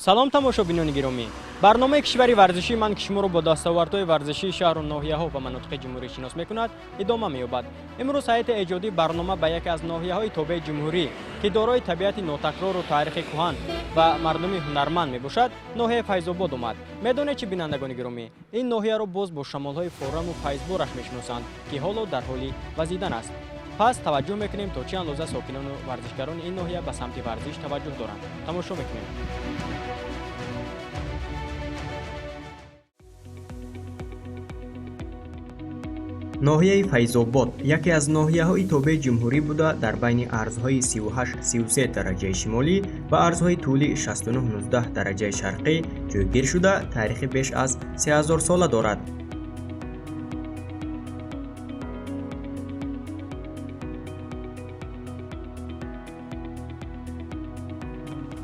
Салом, тамошобинони гиромӣ! Барномаи кишвари варзишии ман, ки шуморо бо дастовардҳои варзишии шаҳру ноҳияҳо ва манотиқи ҷумҳурӣ шинос мекунад, идома меёбад. Имрӯз ҳайати эҷодии барнома ба яке аз ноҳияҳои тобеи ҷумҳурӣ, ки дорои табиати нотакрору таърихи кӯҳан ва мардуми ҳунарманд мебошад, ноҳияи Файзобод омад. Медонед чӣ, бинандагони гиромӣ, ин ноҳияро боз бо шамолҳои фораму файзбораш мешиносанд, ки ҳоло дар ҳоли вазидан аст. Пас таваҷҷӯҳ мекунем, то чӣ андоза сокинону варзишгарони ин ноҳия ба самти варзиш таваҷҷӯҳ доранд. Тамошо мекунем. Ноҳияи Файзобод яке аз ноҳияҳои тобеи ҷумҳурӣ буда, дар байни арзҳои 38-33 дараҷаи шимолӣ ва арзҳои тӯли 69-19 дараҷаи шарқӣ ҷойгир шуда, таърихи беш аз 3000 сола дорад.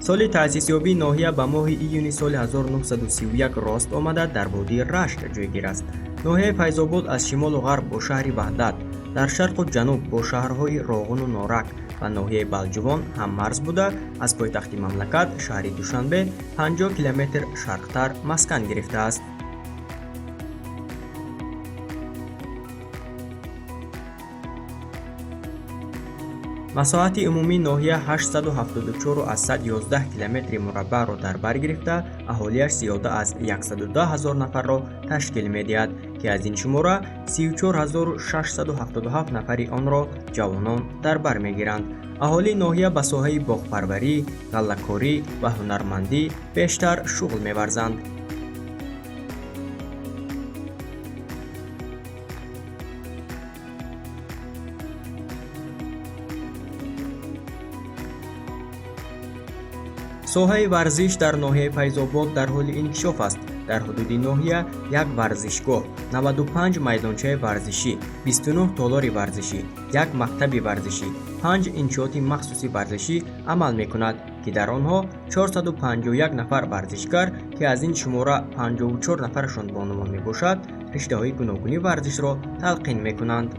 Соли таъсисёбии ноҳия ба моҳи июни соли 1931 рост омада, дар водии Рашт ҷойгир аст. Ноҳияи Файзобод аз шимолу ғарб бо шаҳри Ваҳдат, дар шарқу ҷануб бо шаҳрҳои Роғуну Норак ва ноҳияи Балҷувон ҳаммарз буда, аз пойтахти мамлакат, шаҳри Душанбе, 50 километр шарқтар маскан гирифтааст. Масоҳати умумии ноҳия 874,11 километри мураббаъро дар бар гирифта, аҳолиаш зиёда аз 110 ҳазор нафарро ташкил медиҳад, ки аз ин шумора 34 677 нафари онро ҷавонон дар бар мегиранд. Аҳолии ноҳия ба соҳаи боғпарварӣ, ғаллакорӣ ва ҳунармандӣ бештар шуғл меварзанд. Соҳаи варзиш дар ноҳияи Файзобод дар ҳоли инкишоф аст. Дар ҳудуди ноҳия як варзишгоҳ, 95 майдончаи варзишӣ, 29 толори варзишӣ, як мактаби варзишӣ, панҷ иншооти махсуси варзишӣ амал мекунад, ки дар онҳо 451 нафар варзишгар, ки аз ин шумора 54 нафарашон бонувон мебошад, риштаҳои гуногуни варзишро талқин мекунанд.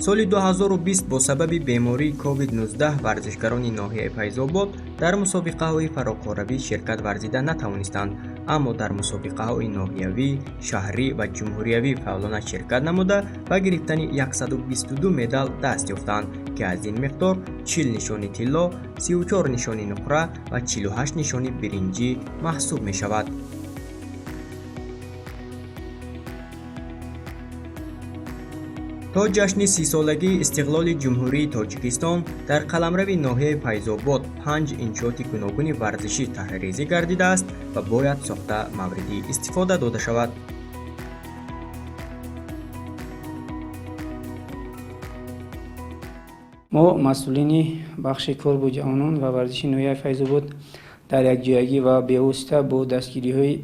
Соли 2020 бо сабаби бемории COVID-19 варзишгарони ноҳияи Файзобод дар мусобиқаҳои фароқоравӣ ширкат варзида натавонистанд, аммо дар мусобиқаҳои ноҳиявӣ, шаҳрӣ ва ҷумҳуриявӣ фаъолона ширкат намуда, ба гирифтани 122 медал даст ёфтанд, ки аз ин миқдор 40 нишони тилло, 34 нишони нуқра ва 48 нишони биринҷӣ маҳсуб мешавад. То ҷашни 30-солагии истиқлоли Ҷумҳурии Тоҷикистон дар қаламрави ноҳияи Файзобод панҷ иншооти гуногуни варзишӣ тарҳрезӣ гардидааст ва бояд сохта мавриди истифода дода шавад. Мо, масъулини бахши кор бо ҷавонон ва варзиши ноҳияи Файзобод, дар якҷоягӣ ва бевосита бо дастгириҳои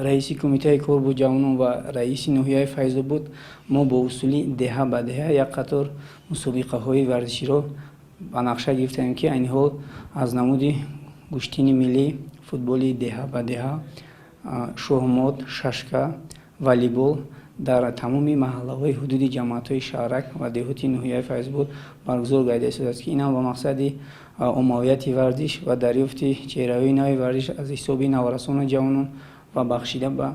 раиси кумитаи кор бо ҷавонон ва раиси ноҳияи Файзобод, мо бо усули деҳа ба деҳа як қатор мусобиқаҳои варзиширо ба нақша гирифтаем, ки айни ҳол аз намуди гӯштини миллӣ, футболи деҳа ба деҳа, шоҳмот, шашка, волейбол дар тамоми маҳаллаҳои ҳудуди ҷамоатҳои шаҳрак ва деҳоти ноҳияи Файзобод баргузор гардида истодааст, ки ин ҳам ба мақсади оммавияти варзиш ва дарёфти чеҳраҳои нави варзиш аз ҳисоби наврасону ҷавонон ва бахшида ба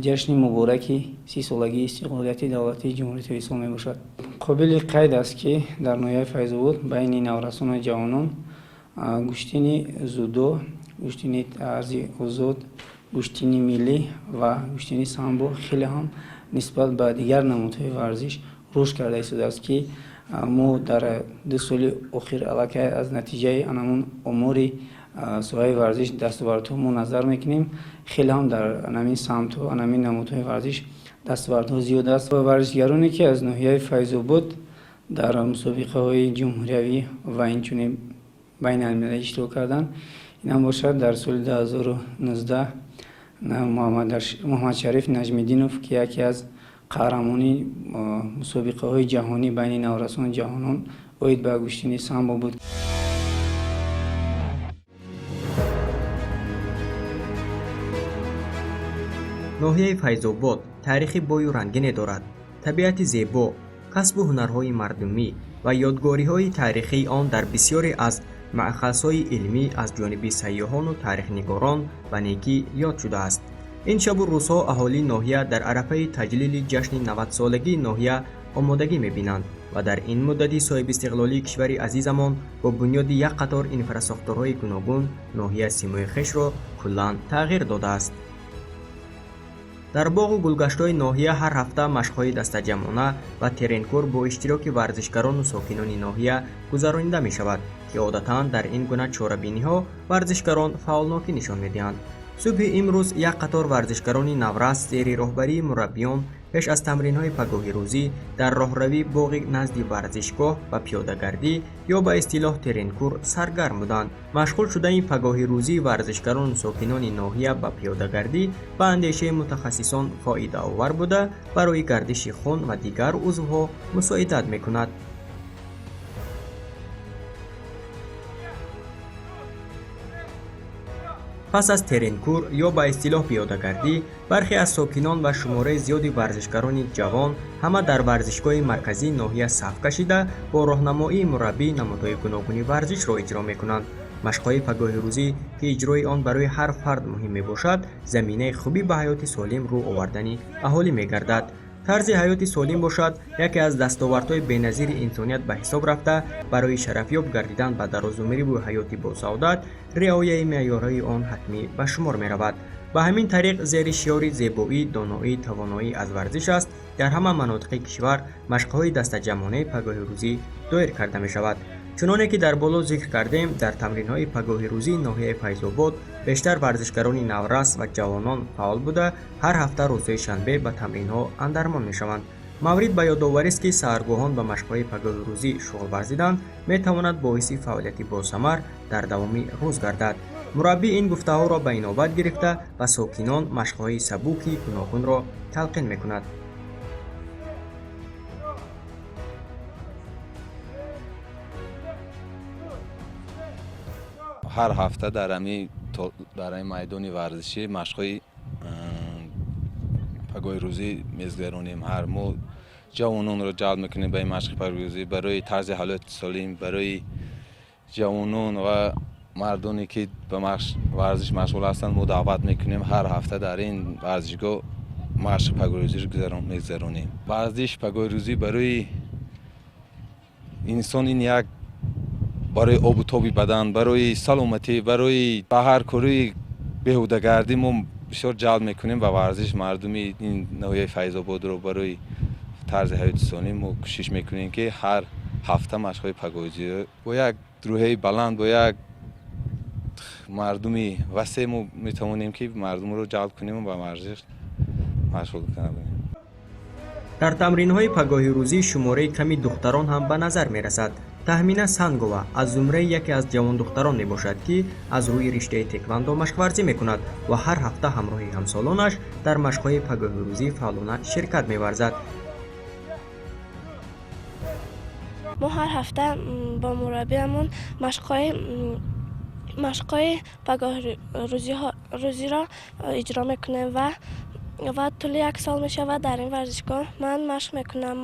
ҷашни мубораки 30-солагии истиқлолияти давлатии Ҷумҳурии Тоҷикистон мебошад. Қобили қайд аст, ки дар ноҳияи Файзобод байни наврасону ҷавонон гӯштини дзюдо, гӯштини тарзи озод, гӯштини миллӣ ва гӯштини самбо хеле ҳам нисбат ба дигар намудҳои варзиш рушд карда истодааст, ки мо дар 2 соли охир аллакай аз натиҷаи анамун омори соҳаи варзиш, дастовардҳо мо назар мекунем, хеле ҳам дар анамин самтҳо, анамин намудҳои варзиш дастовардҳо зиёд аст. Ва варзишгароне, ки аз ноҳияи Файзобод дар мусобиқаҳои ҷумҳуриявӣ ва инчунин байналмилалӣ иштирок карданд, инам бошад дар соли 2019 Муҳаммадшариф Наҷмиддинов, ки яке аз қаҳрамони мусобиқаҳои ҷаҳонӣ байни наврасону ҷавонон оид ба гӯштини самбо буд. Ноҳияи Файзобод таърихи бою рангине дорад. Табиати зебо, касбу ҳунарҳои мардумӣ, Ва ёдгориҳои таърихии он дар бисёре аз маъхазҳои илмӣ аз ҷониби сайёҳону таърихнигорон ба некӣ ёд шудааст. Ин шабу рӯзҳо аҳолии ноҳия дар арафаи таҷлили ҷашни 90-солагии ноҳия омодагӣ мебинанд ва дар ин муддати соҳибистиқлолии кишвари азизамон бо бунёди як қатор инфрасохторҳои гуногун ноҳия симои хешро куллан тағйир додааст. Дар боғу гулгаштҳои ноҳия ҳар ҳафта машқҳои дастаҷамъона ва теренкур бо иштироки варзишгарону сокинони ноҳия гузаронида мешавад, ки одатан дар ин гуна чорабиниҳо варзишгарон фаъолнокӣ нишон медиҳанд. Субҳи имрӯз як қатор варзишгарони наврас зери роҳбарии мураббиён пеш аз тамринҳои пагоҳирӯзӣ дар роҳравӣ боғи назди варзишгоҳ ба пиёдагардӣ ё ба истилоҳ теренкур саргарм буданд. Машғул шудани пагоҳирӯзии варзишгарону сокинони ноҳия ба пиёдагардӣ ба андешаи мутахассисон фоидаовар буда, барои гардиши хун ва дигар узвҳо мусоидат мекунад. Пас аз теренкур ё ба истилоҳ пиёдагардӣ бархе аз сокинон ва шумораи зиёди варзишгарони ҷавон ҳама дар варзишгоҳи марказии ноҳия саф кашида бо роҳнамоии мураббӣ намудҳои гуногуни варзишро иҷро мекунанд. Машқҳои пагоҳирӯзӣ, ки иҷрои он барои ҳар фард муҳим мебошад, заминаи хубӣ ба ҳаёти солим рӯ овардани аҳолӣ мегардад. Тарзи ҳаёти солим бошад яке аз дастовардҳои беназири инсоният ба ҳисоб рафта, барои шарафёб гардидан ба дарозумриву ҳаёти босаодат риояи меъёрҳои он ҳатмӣ ба шумор меравад. Ба ҳамин тариқ зери шиёри зебоӣ, доноӣ, тавоноӣ аз варзиш аст дар ҳама манотиқи кишвар машқҳои дастаҷамъонаи пагоҳирӯзӣ доир карда мешавад. Чуноне ки дар боло зикр кардем, дар тамринҳои пагоҳирӯзии ноҳияи Файзобод бештар варзишгарони наврас ва ҷавонон фаъол буда, ҳар ҳафта рӯзҳои шанбе ба тамринҳо андармон мешаванд. Маврид ба ёдоварист, ки саҳаргоҳон ба машқҳои пагоҳирӯзӣ шуғл варзидан метавонад боиси фаъолияти босамар дар давоми рӯз гардад. Мураббӣ ин гуфтаҳоро ба инобат гирифта ба сокинон машқҳои сабуки гуногунро талқин мекунад. Ҳар ҳафта дар ҳамин майдони варзишӣ машқҳои пагоҳирӯзӣ мегузаронем. Ҳар мо ҷавононро ҷалб мекунем ба ин машқи пагоҳирӯзӣ барои тарзи ҳаёти солим, барои ҷавонон ва мардоне ки ба варзиш машғул ҳастанд мо даъват мекунем. Ҳар ҳафта дар ин варзишгоҳ машқи пагоҳирӯзӣ мегузаронем. Варзиш пагоҳирӯзӣ барои инсон ин як барои обу тоби бадан, барои саломатӣ, барои ба ҳар кори беҳудагардӣ мо бисёр ҷалб мекунем ба варзиш мардуми ин ноҳияи Файзободро барои тарзи ҳаёти солим мо кӯшиш мекунем, ки ҳар ҳафта машқҳои пагоҳирӯзӣ бо як рӯҳияи баланд, бо як мардуми васеъ мо метавонем, ки мардумро ҷалб кунем ва ба варзиш машғул кунем. Дар тамринҳои пагоҳирӯзӣ шумораи ками духтарон ҳам ба назар мерасад. Таҳмина Сангова аз зумраи яке аз ҷавондухтарон мебошад, ки аз рӯи риштаи теквандо машқварзӣ мекунад ва ҳар ҳафта ҳамроҳи ҳамсолонаш дар машқҳои пагоҳирӯзӣ фаъолона ширкат меварзад. Мо ҳар ҳафта бо мураббиамон машқҳои пагоҳирӯзиро иҷро мекунем ва тӯли як сол мешавад дар ин варзишгоҳ ман машқ мекунам.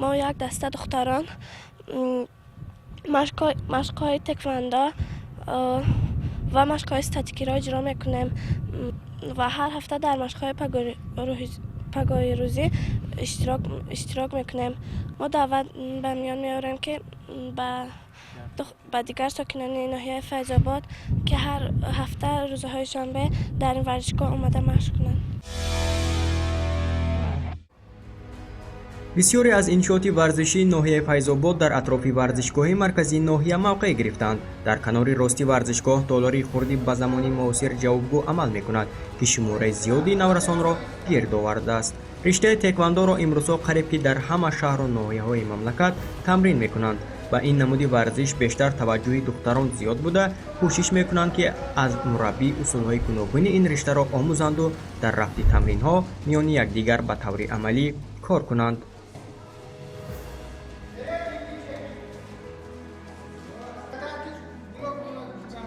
Мо як даста духтарон машқҳои теквандо ва машқҳои статикиро иҷро мекунем ва ҳар ҳафта дар машқҳои пагоҳирӯзӣ иштирок мекунем. Мо даъват ба миён меорем, ки ба дигар сокинони ноҳияи Файзобод, ки ҳар ҳафта рӯзҳои шанбе дар ин варзишгоҳ омада машқ кунанд. Бисёре аз иншооти варзишии ноҳияи Файзобод дар атрофи варзишгоҳи марказии ноҳия мавқеъ гирифтаанд. Дар канори рости варзишгоҳ толори хурди ба замони муосир ҷавобгӯ амал мекунад, ки шумораи зиёди наврасонро гирд овардааст. Риштаи теквандоро имрӯзҳо қариб ки дар ҳама шаҳру ноҳияҳои мамлакат тамрин мекунанд. Ба ин намуди варзиш бештар таваҷҷӯҳи духтарон зиёд буда, кӯшиш мекунанд, ки аз мураббӣ усулҳои гуногуни ин риштаро омӯзанду дар рафти тамринҳо миёни якдигар ба таври амалӣ кор кунанд.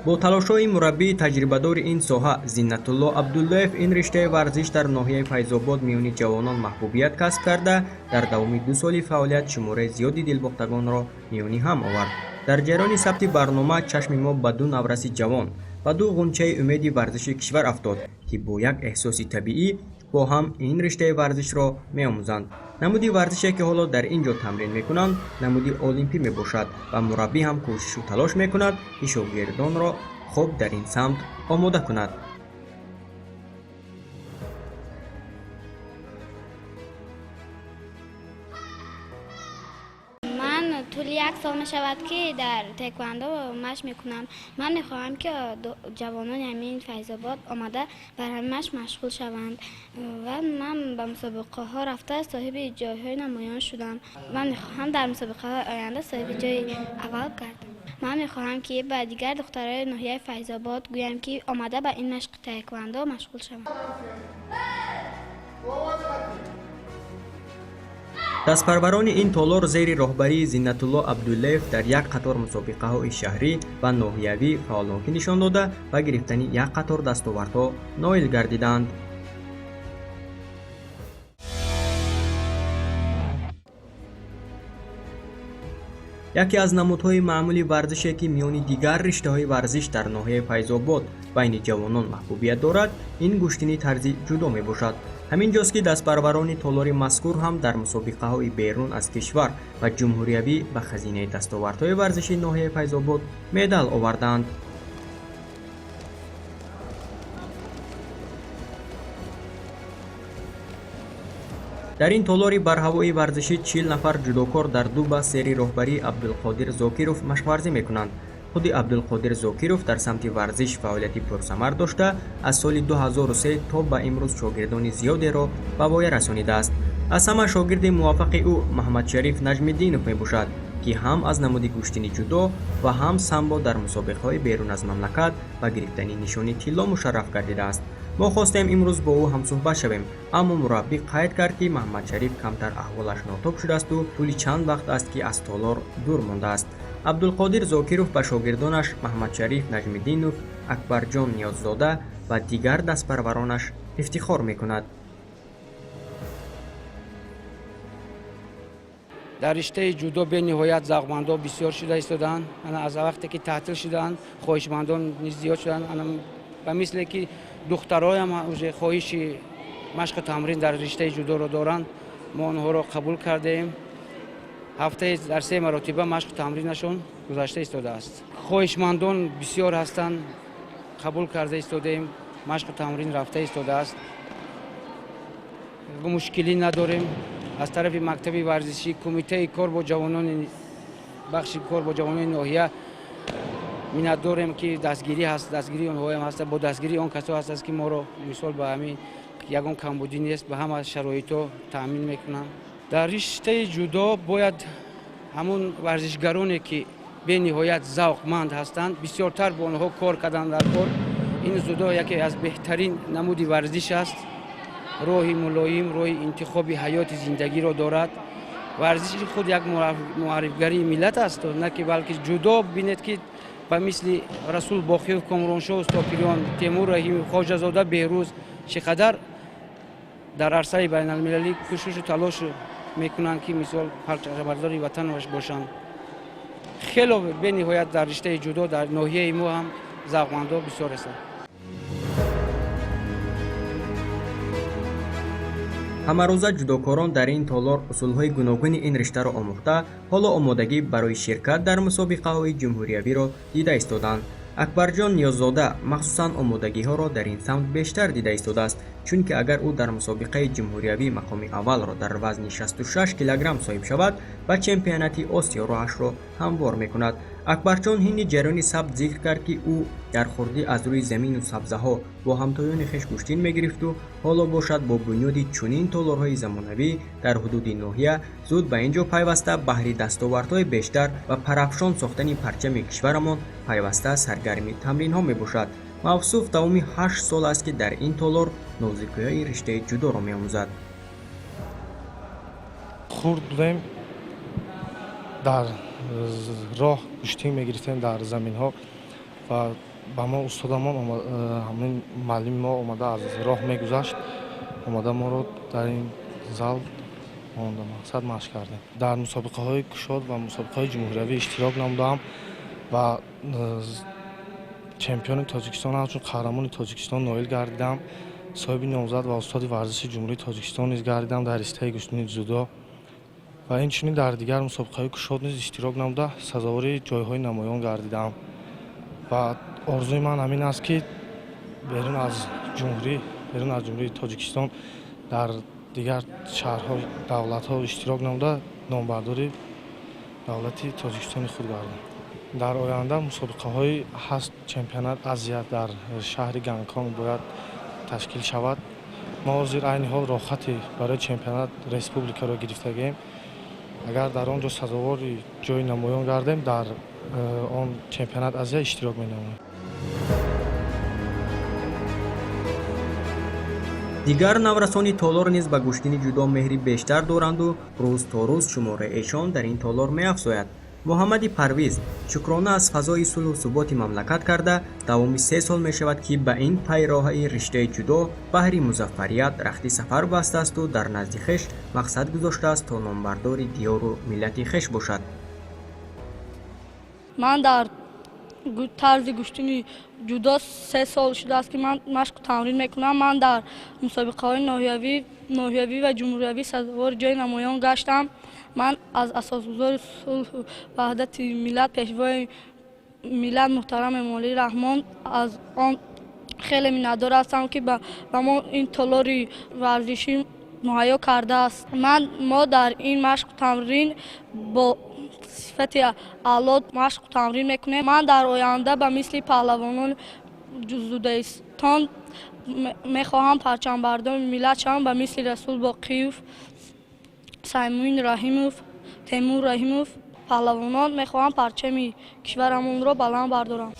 Бо талошҳои мураббии таҷрибадори ин соҳа Зиннатулло Абдуллоев ин риштаи варзиш дар ноҳияи Файзобод миёни ҷавонон маҳбубият касб карда, дар давоми 2 соли фаъолият шумораи зиёди дилбохтагонро миёни ҳам овард. Дар ҷараёни сабти барнома чашми мо ба 2 навраси ҷавон, ба 2 ғунчаи умеди варзиши кишвар афтод, ки бо як эҳсоси табиӣ бо ҳам ин риштаи варзишро меомӯзанд. Намуди варзише, ки ҳоло дар ин ҷо тамрин мекунанд, намуди олимпӣ мебошад ва мураббӣ ҳам кӯшишу талош мекунад, ки шогирдонро хуб дар ин самт омода кунад. Ман тӯли 1 сол мешавад, ки дар таеквондо машқ мекунам. Ман мехоҳам, ки ҷавонони ҳамин Файзобод омада бар ҳамин машқ машғул шаванд ва ман ба мусобиқаҳо рафта соҳиби ҷойҳои намоён шудам. Ман мехоҳам дар мусобиқаҳои оянда соҳиби ҷои аввал гардам. Ман мехоҳам, ки ба дигар духтарои ноҳияи Файзобод гӯям, ки омада ба ин машқи таеквондо машғул шаванд. Дастпарварони ин толор зери роҳбарии Зиннатулло Абдуллоев дар як қатор мусобиқаҳои шаҳрӣ ва ноҳиявӣ фаъолнокӣ нишон дода ва гирифтани як қатор дастовардҳо ноил гардиданд. Яке аз намудҳои маъмули варзише, ки миёни дигар риштаҳои варзиш дар ноҳияи Файзобод байни ҷавонон маҳбубият дорад, ин гӯштини тарзи ҷудо мебошад. Ҳамин ҷост, ки дастпарварони толори мазкур ҳам дар мусобиқаҳои берун аз кишвар ва ҷумҳуриявӣ ба хазинаи дастовардҳои варзиши ноҳияи Файзобод медал оварданд. Дар ин толори барҳавои варзишӣ 40 нафар ҷудокор дар 2 баст зери роҳбарии Абдулқодир Зокиров машқварзӣ мекунанд. Худи Абдулқодир Зокиров дар самти варзиш фаъолияти пурсамар дошта, аз соли 2003 то ба имрӯз шогирдони зиёдеро ба воя расонидааст. Аз ҳама шогирди муваффақи ӯ Маҳаммадшариф Наҷмиддинов мебошад, ки ҳам аз намуди гӯштини ҷудо ва ҳам самбо дар мусобиқаҳои берун аз мамлакат ба гирифтани нишони тилло мушарраф гардидааст. Мо хостем имрӯз бо ӯ ҳамсӯҳбат шавем, аммо мураббӣ қайд кард, ки Маҳаммадшариф камтар аҳволаш нотоб шудаасту тӯли чанд вақт аст, ки аз толор дур мондааст. Абдулқодир Зокиров ба шогирдонаш Маҳаммадшариф Наҷмиддинов, Акбарҷон Ниёззода ва дигар дастпарваронаш ифтихор мекунад. Дар риштаи ҷудо бениҳоят завқмандон бисёр шуда истодаанд. Аз вақте ки таътил шудаанд, хоҳишмандон низ зиёд шуданд. Ба мисле ки духтароям уже хоҳиши машқу тамрин дар риштаи ҷудоро доранд, мо онҳоро қабул кардаем. Ҳафтаи дар 3 маротиба машқу тамринашон гузашта истодааст. Хоҳишмандон бисёр ҳастанд, қабул карда истодаем, машқу тамрин рафта истодааст. Мушкилӣ надорем. Аз тарафи мактаби варзишӣ, кумитаи кор бо ҷавонони бахши кор бо ҷавонони ноҳия миннатдорем, ки дастгирӣ ҳаст, дастгирии онҳоям ҳаст, бо дастгирии он касо ҳаст, ки моро мисол ба ҳамин ягон камбудӣ нест, ба ҳама шароитҳо таъмин мекунанд. Дар риштаи ҷудо бояд ҳамун варзишгароне, ки бениҳоят завқманд ҳастанд, бисёртар бо онҳо кор кардан дар кор. Ин ҷудо яке аз беҳтарин намуди варзиш аст. Роҳи мулоим, роҳи интихоби ҳаёти зиндагиро дорад. Варзиши худ як муаррифгарии миллат аст, на ки балки ҷудо бинед, ки ба мисли Расул Боқиев, Комроншоҳ Устопириён, Темур Раҳимов, Хоҷазода Беҳрӯз чӣ қадар дар арсаи байналмилалӣ кӯшишу талош мекунанд, ки мисол парчамбардори ватан бошанд. Хело бениҳоят дар риштаи ҷудо дар ноҳияи мо ҳам завқмандо бисёр ҳастанд. Ҳамарӯза ҷудокорон дар ин толор усулҳои гуногуни ин риштаро омӯхта, ҳоло омодагӣ барои ширкат дар мусобиқаҳои ҷумҳуриявиро дида истоданд. Акбарҷон Ниёззода махсусан омодагиҳоро дар ин самт бештар дида истодааст, чунки агар ӯ дар мусобиқаи ҷумҳуриявӣ мақоми аввалро дар вазни 66 килограмм соҳиб шавад, ба чемпионати Осиё роҳашро ҳамвор мекунад. Акбарҷон ҳини ҷараёни сабт зикр кард, ки ӯ дар хурдӣ аз рӯи замину сабзаҳо бо ҳамтоёни хеш гӯштин мегирифту ҳоло бошад бо бунёди чунин толорҳои замонавӣ дар ҳудуди ноҳия зуд ба ин ҷо пайваста баҳри дастовардҳои бештар ва парафшон сохтани парчами кишварамон пайваста саргарми тамринҳо мебошад. Мавсуф давоми 8 сол аст, ки дар ин толор нозикиҳои риштаи ҷудоро меомӯзад. Хурд будем, дар роҳ гӯштин мегирифтем дар заминҳо ва Ба мо устодамон, ҳамин муаллими мо омада аз роҳ мегузашт, омада моро дар ин зал монда мақсад машқ кардем. Дар мусобиқаҳои кушод ва мусобиқаҳои ҷумҳуриявӣ иштирок намудаам ва чемпиони Тоҷикистон, ҳамчун қаҳрамони Тоҷикистон ноил гардидам. Соҳиби номзад ва устоди варзиши Ҷумҳурии Тоҷикистон низ гардидам дар ристаи гӯштини ҷудо ва инчунин дар дигар мусобиқаҳои кушод низ иштирок намуда сазовори ҷойҳои намоён гардидам. Ва орзуи ман ҳамин аст, ки берун аз ҷумҳурии Тоҷикистон дар дигар шаҳрҳо, давлатҳо иштирок намуда номбардори давлати Тоҷикистони худ гардам. Дар оянда мусобиқаҳои ҳаст, чемпионат Азия дар шаҳри Гонконг бояд ташкил шавад. Мо ҳозир айни ҳол роҳхати барои чемпионат республикаро гирифтагием. Агар дар он ҷо сазовори ҷои намоён гардем, дар он чемпионат Азия иштирок менамоем. Дигар наврасони толор низ ба гӯштини ҷудо меҳри бештар доранду рӯз то рӯз шумораи эшон дар ин толор меафзояд. Муҳаммади Парвиз шукрона аз фазои сулҳу суботи мамлакат карда, давоми 3 сол мешавад, ки ба ин пайроҳаи риштаи ҷудо баҳри музаффарият рахти сафар бастаасту дар назди хеш мақсад гузоштааст то номбардори диёру миллати хеш бошад. Ман дар тарзи гӯштини ҷудо 3 сол шудааст, ки ман машқу тамрин мекунам. Ман дар мусобиқаҳои ноҳиявӣ ва ҷумҳуриявӣ сазовори ҷои намоён гаштам. Ман аз асосгузори сулҳу ваҳдати миллат, пешвои миллат муҳтарам Эмомалӣ Раҳмон аз он хеле миннатдор ҳастам, ки ба мо ин толори варзишӣ муҳайё кардааст. Мо дар ин машқу тамрин бо сифати аъло машқу тамрин мекунем. Ман дар оянда ба мисли паҳлавонони ҷудоистон мехоҳам парчамбардори миллат шавам, ба мисли Расул Боқиев, Саймумин Раҳимов, Темур Раҳимов паҳлавонон мехоҳам парчами кишварамонро баланд бардорам.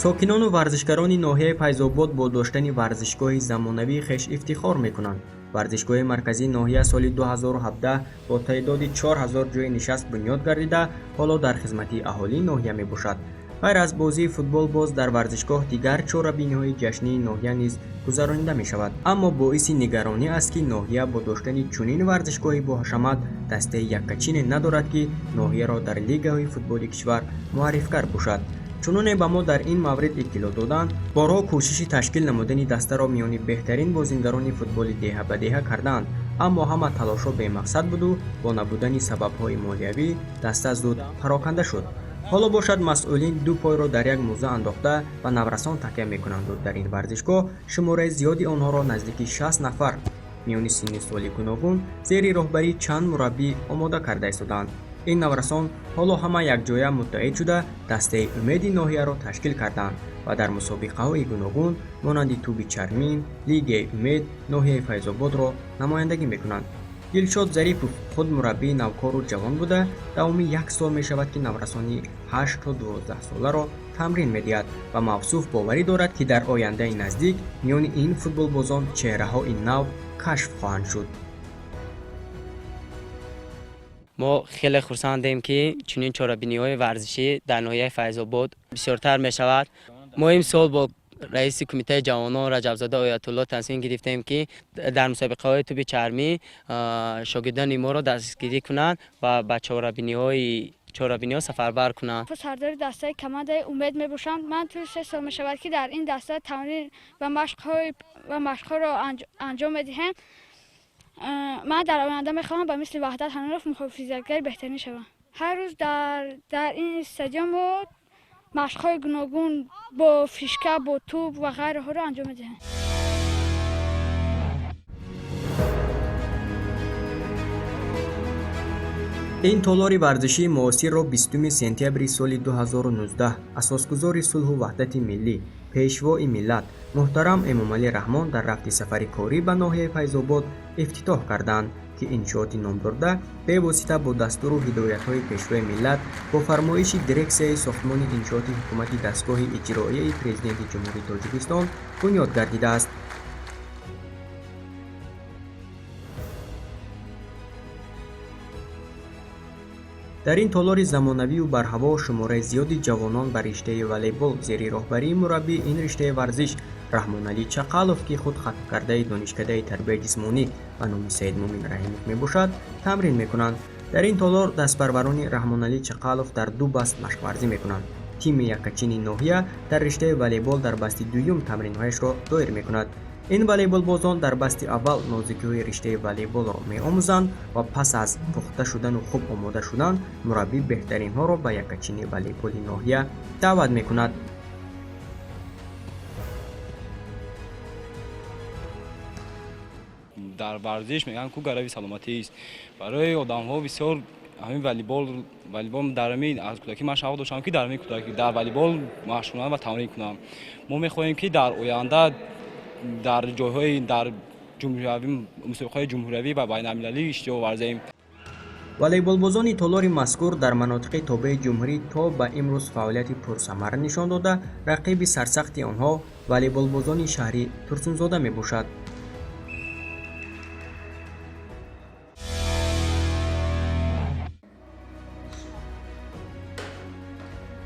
Сокинону варзишгарони ноҳияи Файзобод бо доштани варзишгоҳи замонавии хеш ифтихор мекунанд. Варзишгоҳи марказии ноҳия соли 2017 бо теъдоди 4000 ҷойи нишаст бунёд гардида, ҳоло дар хизмати аҳолии ноҳия мебошад. Ғайр аз бозии футбол боз дар варзишгоҳ дигар чорабиниҳои ҷашнии ноҳия низ гузаронида мешавад. Аммо боиси нигаронӣ аст, ки ноҳия бо доштани чунин варзишгоҳи боҳашамат дастаи яккачине надорад, ки ноҳияро дар лигаҳои футболи кишвар муаррифгар бошад. Чуноне ба мо дар ин маврид иттилоъ доданд, борҳо кӯшиши ташкил намудани дастаро миёни беҳтарин бозингарони футболи деҳа ба деҳа кардаанд, аммо ҳама талошҳо бемақсад буду бо набудани сабабҳои молиявӣ даста зуд пароканда шуд. Ҳоло бошад масъулин ду пойро дар як мӯза андохта ба наврасон такя мекунанду дар ин варзишгоҳ шумораи зиёди онҳоро наздики 60 нафар миёни синни соли гуногун зери роҳбарии чанд мураббӣ омода карда истодаанд. Ин наврасон ҳоло ҳама якҷоя муттаҳид шуда дастаи умеди ноҳияро ташкил карданд ва дар мусобиқаҳои гуногун монанди тӯби чармин, лигаи умед ноҳияи Файзободро намояндагӣ мекунанд. Дилшод Зарипов худ мураббии навкору ҷавон буда, давоми 1 сол мешавад, ки наврасони 8 то 12 соларо тамрин медиҳад ва мавсуф боварӣ дорад, ки дар ояндаи наздик миёни ин футболбозон чеҳраҳои нав кашф хоҳанд шуд. Мо хеле хурсандем, ки чунин чорабиниҳои варзишӣ дар ноҳияи Файзобод бисёртар мешавад. Мо имсол бо раиси кумитаи ҷавонон Раҷабзода Оятулло тасмим гирифтем, ки дар мусобиқаҳои тӯби чармӣ шогирдони моро дастгирӣ кунанд ва ба чорабиниҳо сафарбар кунанд. Сардори дастаи командаи умед мебошам. Ман тӯли 3 сол мешавад, ки дар ин даста тамрин ва машқҳоро анҷом медиҳем. Ман дар оянда мехоҳам ба мисли Ваҳдат Ҳанонов муҳофизатгари беҳтарин шавам. Ҳар рӯз дар ин стадион мо машқҳои гуногун бо фишка, бо тӯб ва ғайраҳоро анҷом медиҳем. Ин толори варзишии муосирро 20 сентябри соли 2019 асосгузори сулҳу ваҳдати миллӣ, пешвои миллат муҳтарам Эмомалӣ Раҳмон дар рафти сафари корӣ ба ноҳияи Файзобод ифтитоҳ карданд, ки иншооти номбурда бевосита бо дастуру ҳидоятҳои пешвои миллат бо фармоиши дирексияи сохтмони иншооти ҳукумати дастгоҳи иҷроияи Президенти Ҷумҳурии Тоҷикистон бунёд гардидааст. Дар ин толори замонавию барҳаво шумораи зиёди ҷавонон ба риштаи волейбол зери роҳбарии мураббии ин риштаи варзиш Раҳмоналӣ Чақалов, ки худ хатмкардаи донишкадаи тарбияи ҷисмонӣ ба номи Саидмӯмин Раҳимов мебошад, тамрин мекунанд. Дар ин толор дастпарварони Раҳмоналӣ Чақалов дар ду баст машқварзӣ мекунанд. Тими яккачини ноҳия дар риштаи волейбол дар басти дуюм тамринҳояшро доир мекунад. Ин волейболбозон дар басти аввал нозукиҳои риштаи волейболро меомӯзанд ва пас аз пухта шудану хуб омода шудан мураббӣ беҳтаринҳоро ба яккачини волейболи ноҳия даъват мекунад. Дар варзиш мегӯянд ку гарави саломатист. Барои одамҳо бисёр ҳамин волейбол дар ҳамин аз кӯдакӣ ман шавқ доштам, ки дар ҳамин кӯдакӣ дар волейбол машқ кунам ва тамрин кунам. Мо мехоҳем, ки дар оянда дар ҷойҳои дар ҷумҳуриявӣ мусобиқаҳои ҷумҳуриявӣ ва байналмилалӣ иштирок варзем. Волейболбозони толори мазкур дар манотиқи тобеи ҷумҳурӣ то ба имрӯз фаъолияти пурсамар нишон дода, рақиби сарсахти онҳо волейболбозони шаҳри Турсунзода мебошад.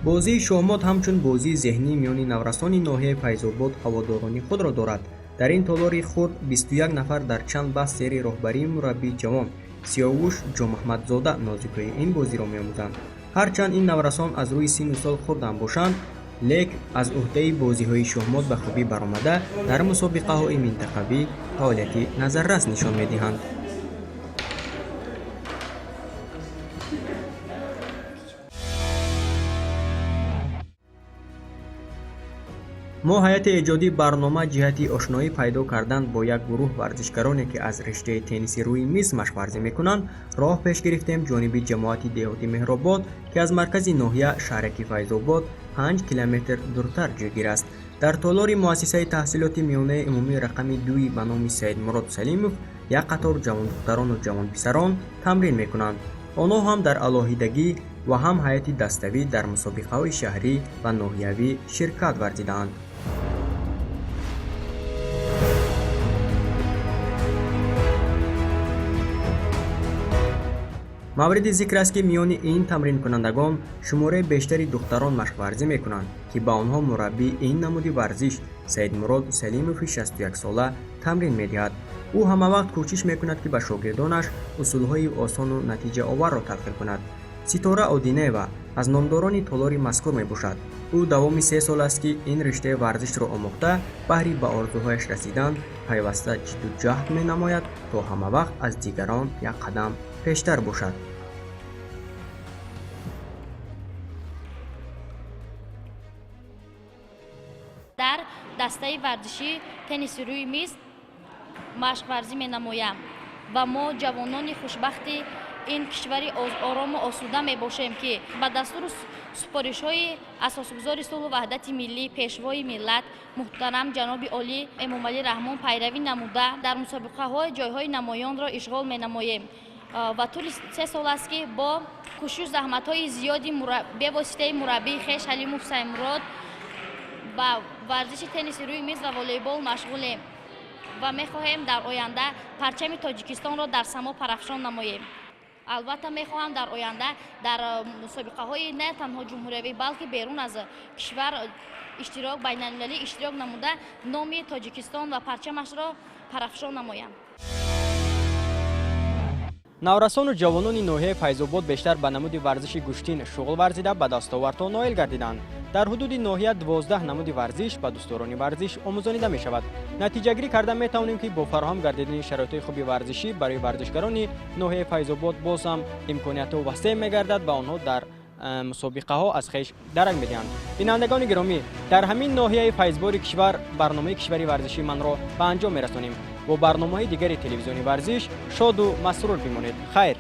Бозии шоҳмот ҳамчун бозии зеҳнӣ миёни наврасони ноҳияи Файзобод ҳаводорони худро дорад. Дар ин толори хурд 21 нафар дар чанд баст зери роҳбарии мураббии ҷавон Сиёвуш Ҷомаҳмадзода нозукиҳои ин бозиро меомӯзанд. Ҳарчанд ин наврасон аз рӯи синну сол хурдам бошанд, лек аз ӯҳдаи бозиҳои шоҳмот ба хубӣ баромада дар мусобиқаҳои минтақавӣ фаъолияти назаррас нишон медиҳанд. Мо ҳайати эҷодии барнома ҷиҳати ошноӣ пайдо кардан бо як гурӯҳ варзишгароне, ки аз риштаи тенниси рӯи миз машқварзӣ мекунанд, роҳ пеш гирифтем ҷониби ҷамоати деҳоти Меҳробод, ки аз маркази ноҳия шаҳраки Файзобод 5 километр дуртар ҷойгир аст. Дар толори муассисаи таҳсилоти миёнаи умумии рақами 2 ба номи Саидмурод Салимов як қатор ҷавондухтарону ҷавонписарон тамрин мекунанд. Онҳо ҳам дар алоҳидагӣ ва ҳам ҳайати даставӣ дар мусобиқаҳои шаҳрӣ ва ноҳиявӣ ширкат варзидаанд. Мавриди зикр аст, ки миёни ин тамринкунандагон шумораи бештари духтарон машқварзӣ мекунанд, ки ба онҳо мураббии ин намуди варзиш Саидмурод Салимови 61сола тамрин медиҳад. Ӯ ҳамавақт кӯшиш мекунад, ки ба шогирдонаш усулҳои осону натиҷаоварро талқин кунад. Ситора Одинева аз номдорони толори мазкур мебошад. Ӯ давоми 3 сол аст, ки ин риштаи варзишро омӯхта, баҳри ба орзуҳояш расидан пайваста ҷидду ҷаҳд менамояд, то ҳамавақт аз дигарон як қадам пештар бошад. Дар дастаи варзишӣ тенниси рӯи миз машқварзӣ менамоям ва мо ҷавонони хушбахти ин кишвари орому осуда мебошем, ки ба дастуру супоришҳои асосгузори сулҳу ваҳдати миллӣ, пешвои миллат муҳтарам ҷаноби олӣ Эмомалӣ Раҳмон пайравӣ намуда дар мусобиқаҳои ҷойҳои намоёнро ишғол менамоем. Ва тӯли 3 сол аст, ки бо кӯшишу заҳматҳои зиёди бевоситаи мураббии хеш Ҳалимов Саймурод ба варзиши тенниси рӯи миз ва волейбол машғулем ва мехоҳем дар оянда парчами Тоҷикистонро дар само парафшон намоем. Албатта мехоҳам дар оянда дар мусобиқаҳои на танҳо ҷумҳуриявӣ, балки берун аз кишвар иштирок, байналмилалӣ иштирок намуда номи Тоҷикистон ва парчамашро парафшон намоям. Наврасону ҷавонони ноҳияи Файзобод бештар ба намуди варзиши гӯштин шуғл варзида ба дастовардҳо ноил гардиданд. Дар ҳудуди ноҳия 12 намуди варзиш ба дӯстдорони варзиш омӯзонида мешавад. Натиҷагирӣ карда метавонем, ки бо фароҳам гардидани шароитҳои хуби варзишӣ барои варзишгарони ноҳияи Файзобод боз ҳам имкониятҳо васеъ мегардад ва онҳо дар мусобиқаҳо аз хеш дарак медиҳанд. Бинандагони гиромӣ, дар ҳамин ноҳияи файзбори кишвар барномаи кишвари варзишии манро ба анҷом мерасонем. Бо барномаҳои дигари телевизиони варзиш шоду масрур бимонед. Хайр.